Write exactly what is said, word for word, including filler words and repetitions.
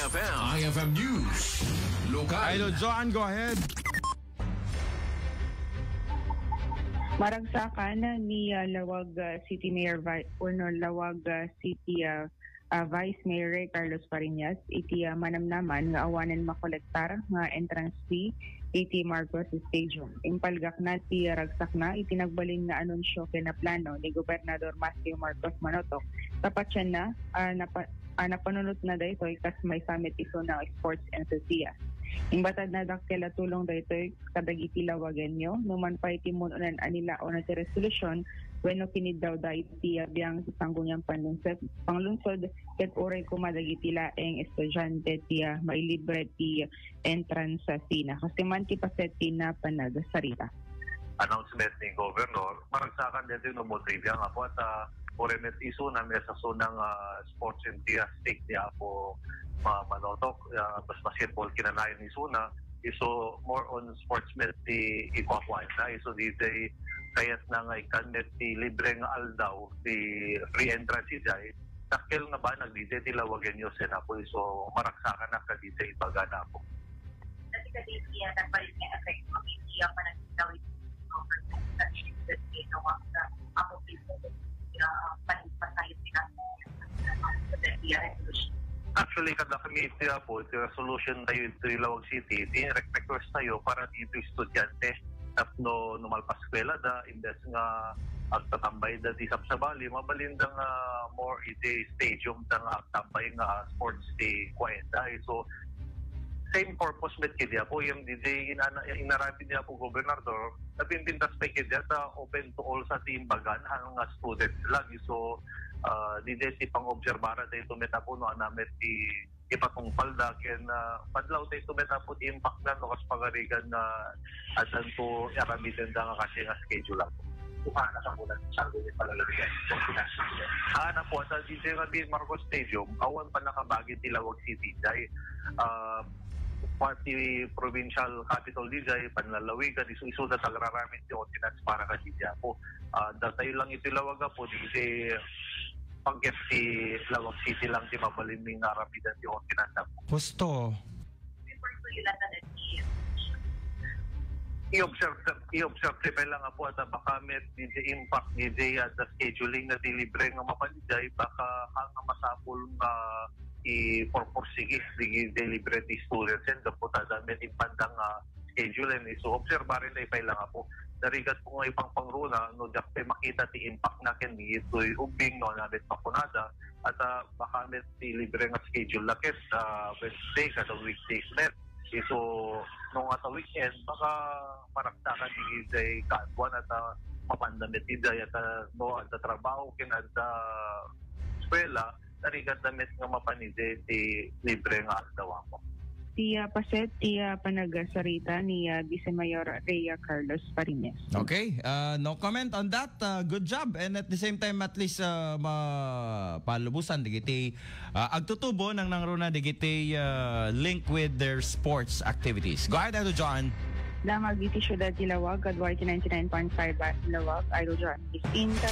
F M. I F M News. Lokal. Idol John, go ahead. Maragsakan ni, ah, Laoag, ah, City Mayor Vi-, wenno Laoag, ah, City, ah, ah, Vice Mayor Rey Carlos Fariñas iti, ah, manamnaman nga awanen makolektar nga entrance fee iti Marcos Stadium. Impalgakna ti ragsakna iti nagbalin nga anunsio ken naplano ni Gobernador Matthew Marcos Manotok. Tapatianna, ah, napa-, ah, napanunotna daytoy kas maysa met isuna nga sports enthusiast. Imbatad nadakkel a tulong daytoy kadagiti Laoagenyo, numan pay ti mun-unan a nilaona ti resolusyon wenno kiniddawda iti biang ti Sangguniang Panlungsod, Panglungsod, ket uray koma dagiti laeng estudiante ti, ah, mailibre ti entrance fee-na. Kastoy man ti paset ti napanagsarita. Announcement ni Governor, maragsakan daytoy no mo trivia nga po at, ah, uray met isuna, maysa isuna nga sports enthusiast ni Apo Ma-, Manotok, ah, bas basketball kinanayon isuna, isu more on sports met ti ikuakuana. Isu diay kayatna nga ikkan met ti libre nga aldaw ti free entrance idiay. Dakkel nga banag diay ti Laoagenyo, Senapo, isu maragsakan a kadiay ibagana, Apo. Dati kadi ti, ah, nagbalin nga effect, mabibigyan pa ng tawid sa, ah, Apo Pino, ah, palit pa tayo sila. Actually, kada kami iti, Apo, iti resolution tayo iti Laoag City, iti request tayo para dito estudyante. Tapno, no malpaeskuelada, imbes nga agtatambay da ti sabsabali, mabalinda nga more iti stadium da nga agtambay nga sports ti kuaenda. So, same purpose met kidi, Apo, yung diay inana-, inaramid ni Apo Gobernador, napimpintas pa kidi, ta open to all sa ti imbagan, hanggang students lang. So, ah, diay ti pang-obserbaran daytoy met, Apo, no, ania met ti ipatungpalda ken, ah, madlaw daytoy met, Apo, ti impact na, no, kas pagarigan nga addanto aramidenda nga kasi nga schedule, Apo. Kumain na sa bulan, sa bulan pala lang yan. Ah, na po, sa diay nga di Marcos Stadium, awan pa nakabagi ti Laoag City, diay, ah, pati provincial capital diay, panlalawigan, isu-isu na tagraramid ti ordinance para ka diay, Apo. Ah, datayo lang iti Laoag, Apo, diay pagget ti Laoag City lang ti mabalin nga aramidan ti ordinance, Apo. Husto. I-observe, i-observe ti pay lang, Apo, at baka met diay impact diay at the scheduling na ti libre nga mapan diay, baka nga masapul nga i-purpose sige, sige, diay libre ti students, and gapu ta adda met impanda nga schedule, and isu obserbaran tayo pay lang, Apo. Narigat ko nga ipangpangruna, no, diak pay makita ti impact na ken ditoy ubbing, no, ania met makunada, at, ah, baka met ti libre nga schedule na ket, ah, Wednesday, kada weekdays met. Isu, no, nga ta weekend, baka maragsakan diay kaaduan at, ah, mapanda met diay at, ah, no, adda trabaho ken adda eskuela, narigat da met nga mapan diay ti libre nga aldaw, Apo. Ti, ah, paset ti, ah, panagsarita ni, ah, Vice Mayor Rhea Carlos Fariñas. Okay, ah, no comment on that. Ah, good job. And at the same time, at least, ah, mapalubosan dagiti, ah, agtutubo nang nangruna dagiti, ah, link with their sports activities. Go ahead, Idol John. Damag iti siudad ti Laoag, kadua iti ninety-nine point five Laoag, Idol John. Distinta.